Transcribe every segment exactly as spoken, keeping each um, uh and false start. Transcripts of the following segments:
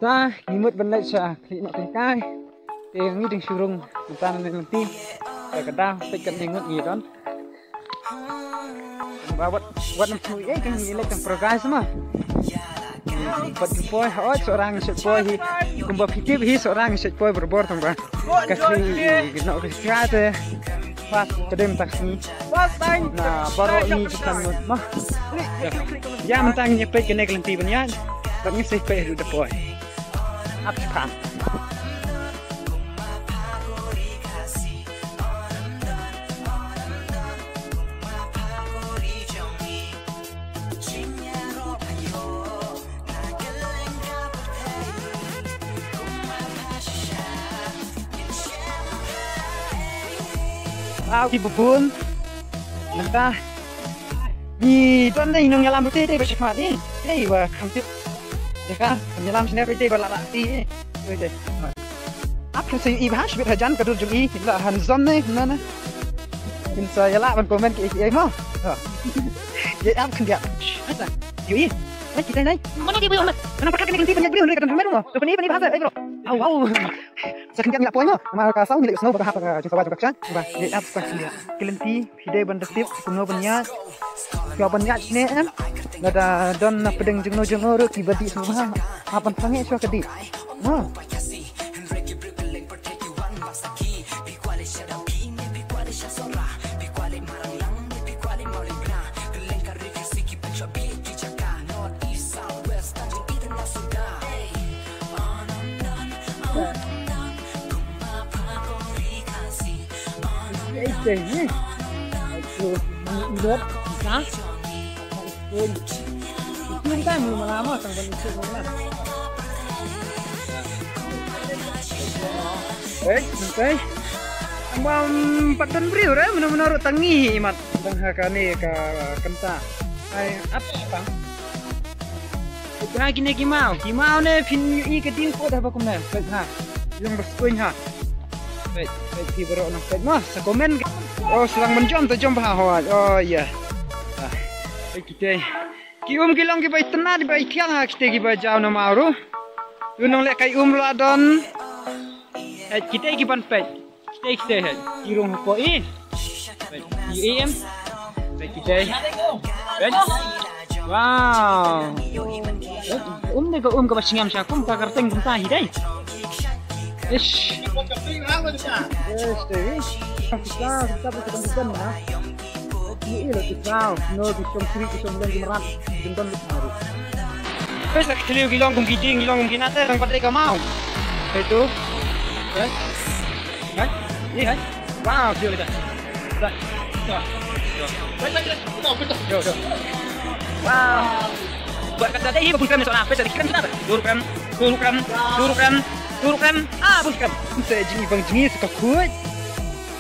Ta ngi mut ban leit sha khlieh noh khlieh kai. Te ngi dang shu rung mynta na ne lynti. Te ka daw peit katne ngut ngi don. Ba wat wat nam shu ei kan ngi leit tang progress ma. Wat poi ha ot sorang shu poi hi. Kumba phi tip hi sorang shu poi barabor tang ba. Ka khlieh noh khlieh kai te. Pas ka dem tak sini. Na baroh ngi ki kan mut ma. Ïa mynta ngi peit kane ka lynti ban ïaid. Bad ngi shu peit ruh da poi. Ap shipang. Wow, ki bubun. Mynta ngi don dei nongïalam ruh te dei ba shakmat ni. Dei ba kham tip. Dei ka nongïalam shane dei ba la la ti. Dei dei. Ap kan sa ïohi bha shibit hajan ka dur jong i la han zon ne na na. Kin sa ïalah ban comment ki ki mo. Ha. Ye ap kan dia. Asa. Ïohi. Ai kita nai. Mana dia boy amat. Mana pakai kena ganti banyak beri hynrei ka don rumen mo. Tu pani pani bha sa ai bro. Au au. Sa khyndiat ngi la poi mo. Namar ka saw ngi leh snow ba ka hap ka jingsawa jong ka kshan. Ba ngi ap sa khyndiat. Ki lynti phi dei ban da tip kumno ban ïaid. Ïa ban ïaid shane em. Lada don na pdeng jingno jingno ruh kiba dih snow ba ha. Hap ban pangeh shuwa ka dih. Mo. Este, eh. Aku mau idot, ha? Aku. Itu kan belum lama tang ban itu kan. Eh, santai. Bam pat don briew re, mano mano ruh tangi imat. Tang ha kane ka kynta. Ai ap pang. Peit ha kine ki maw, ki maw ne phin ïohi ka ding pud haba kumne. Peit ha. Long ba skuin ha. Peit, peit ki baroh nang peit ma, sa comment. Oh, sdang ban jom ta jom bha hoi. Oh, ïa. Ah. Peit kitei. Ki um ki long kiba itynnad kiba ithiang ha kitei kiba jaw na maw ruh. Tu nong leh kai um la don. Peit kitei ki ban peit. Kitei kitei hei. Ki rung hapoh i. Peit, i em. Peit kitei. Peit. Wow. Peit, um dei ka um kaba sngem sha kum ka kyrteng kumta hi dei. Ish. Ish, dei. Kita, kita bukan bukan na. Ni ilo ki tau, no ki shong kri ki shong leng ki mrad, jin don lut maru. Peit la ki thliew ki long kum ki ding, ki long kum ki nate, rang pat dei ka maw. Peit tu. Hai. Hai. Ni hai. Wow, thliew kita. Dah. Dah. Dah. Yo, yo. Wow. Buat kata dei ba bun krem ni sona, peit la ki krem sona. Dur krem, dur krem, dur krem, dur krem. Ah, bun krem. Sa jing i bang jing i sa ka khuid.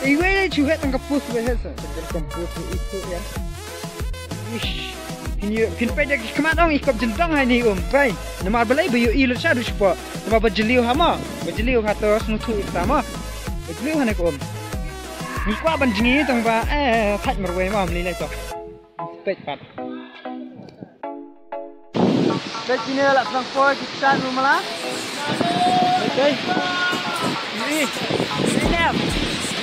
Iwei shu het tang ka pus wei het sa. Tang ka pus wei itu ya. Ish. Phin ïoh, phin peit da ki khmat ong i kop jyndong ha ini um. Peit. Namar balei ba ïohi lut sha du shapoh. Namar ba jylliew ha mo. Ba jylliew ha to sngewthuh ita mo. Ba jylliew ha ne ka um. Ngi kwah ban jngi tang ba eh thait marwei mo mlei lai to. Peit pat. Peit kine la sdang poi ki kshaid mala. Peit, peit. Ïohi. Ïohi ne em.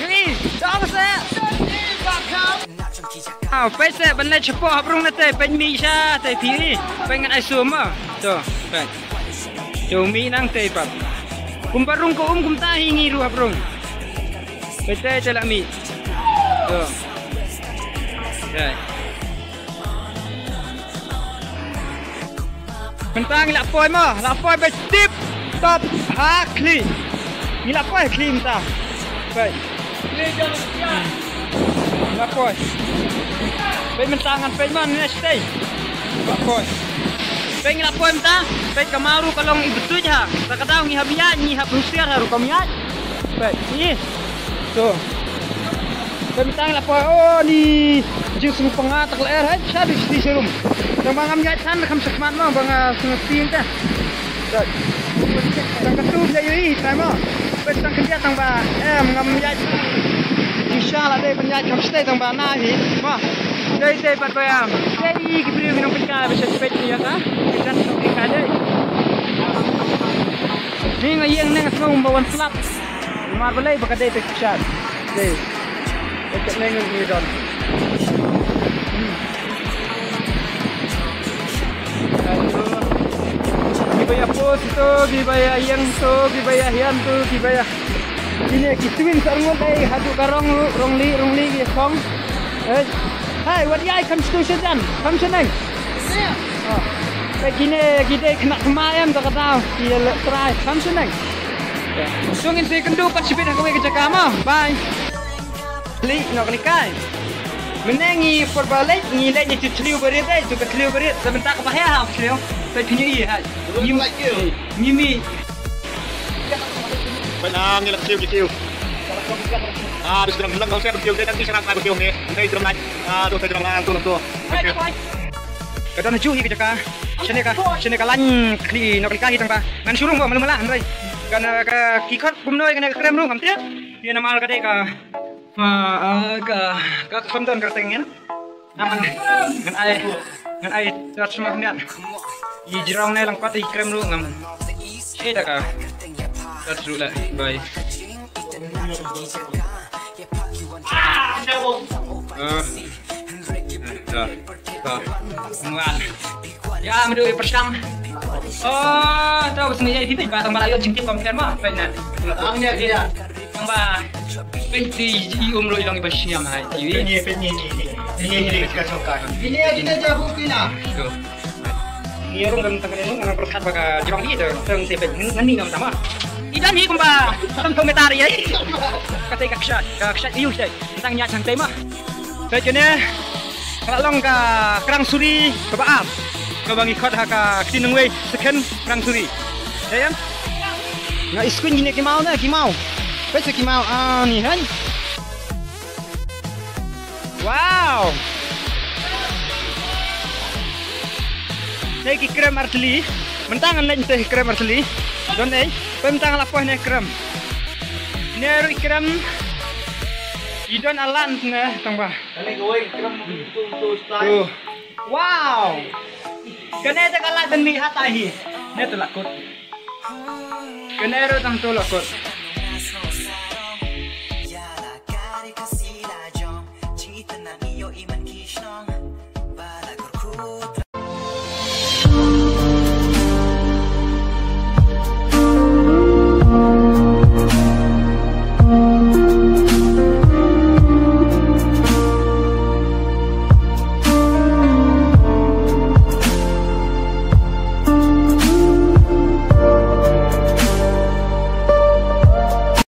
Ïohi. Dong se. Aw, peit se ban leit shapoh hap rung na te, peit mih sha te phi ïohi. Peit ngan ai zoom ma. To, peit. To mih nang te pat. Kumba rung ka um kumta hi ngi ruh hap rung. Peit te te la mih. To. Peit. Mynta ngi la poi mo, la poi ba tip top ha khlieh. Ngi la poi ha khlieh mynta. Peit. Ngi la poi. Peit mynta ngan peit mo next day. La poi. Peit ngi la poi mynta, peit ka maw ruh ka long i btuid ha. Sa ka daw ngi hap ïaid, ngi hap husiar ha rukom ïaid. Peit, ih. To. Peit mynta ngi la poi, oh, ni jingsngewpanga tak lyer, hai, sha du shi sharum. Tang ba ngam ïaid than, kham shakhmat mo, ba nga sngewsih te. Peit. Tang katu bia ïohi, tang mo. Peit tang khyndiat tang ba, em, ngam ïaid. Shisha la dei ban ïaid kham shtei tang ba na hi, mo. Dei dei pat ba ïam. Dei ki briew ki nongpeit kai ba sha peit ïa ka. Ka jan shu peit kai dei. Ni nga ïeng ne nga sngew ba wan slap. Namar balei ba ka dei te kshat. Dei. Te kat ne ngi don. Hmm. Kiba ïa pus to, kiba ïa ïeng to, kiba ïa hian to, kiba ïa. Kine ki twin sa rngut ei haduh ka rong rong li rong li ki song. Eh. Hai, wat ïai kam stu sha jan. Kam shaneng. Oh. Te kine ki dei khynnah thymmai em da ka daw. Ki le trai. Kam shaneng. Shu ngin sa ïakynduh pat shibit ha kawei ka jaka mo. Bye. Li, Nohkalikai. Mynne ngi por ba leit, ngi leit ngi tu thliew barit, eh, tu ka thliew barit. Sa mynta ka ba heh ha thliew. Sa phi ngi hai. Ngi, ngi mi. Ba na ngi la thliew, ngi thliew. Ah, bis dang lang, lang, thliew, dei dang ki sarang ka thliew ne. Dei dang lang. Ah, tu, dei dang lang, tu, tu. Ka don ha ju hi ka jaka. Shane ka, shane ka lain khlieh Nohkalikai hi tang ba. Ngan shu rung ba malu mala hynrei. Kan, eh, ka ki khot kumno ïa kane ka krem ruh ngam tip. Ïa namar ka dei ka, ah, ah, ka, ka kham don ka teng ïa. Ngan, ngan ai, ngan ai tat sma khyndiat. I jrong ne lang pat i krem ruh ngam. Ïa da ka. Tat ruh la bai. Ah. Ka, ka, ngan. Ïa, madu ïa pyrshang. Oh, tau sini ïa, kita ba tang ba la ïa jingtip compare ma, peit na. Ang ïa, ïa. Tang ba, peit di, di um ruh i long i ba sniam hai, ti wi. Ini, ini, ini, ini, ini, ini, kita coba. Ini ïa kita jago pina. Tuh. Ni ruh kan tang ni ruh kan perkat ba ka jrong ni tu, tang se peit, ngan ni ngam tama. I don hi kumba, tang tu metar ïa. Kata ka kshat, ka kshat iu kshat. Tang ïa chang tema. Peit kane. Ka la long ka krang suri kaba ar. Kaba ngi khot ha ka ktien nongwei second krang suri. Ïa, ïa. Nga iskuin kine ki maw na, ki maw. Peit ki maw, ah, ni, hai. Wow. Te ki krem artylli. Mynta ngan leit te ki krem artylli. Don ei. Peit mynta nga la poi ne krem. Ne ruh i krem. I don alan ne tang ba. Kane kawei krem tu, tu style. Tu. Wow. Kane te ka la den mi hata hi. Ne te la kut. Kane ruh tang tu la kut.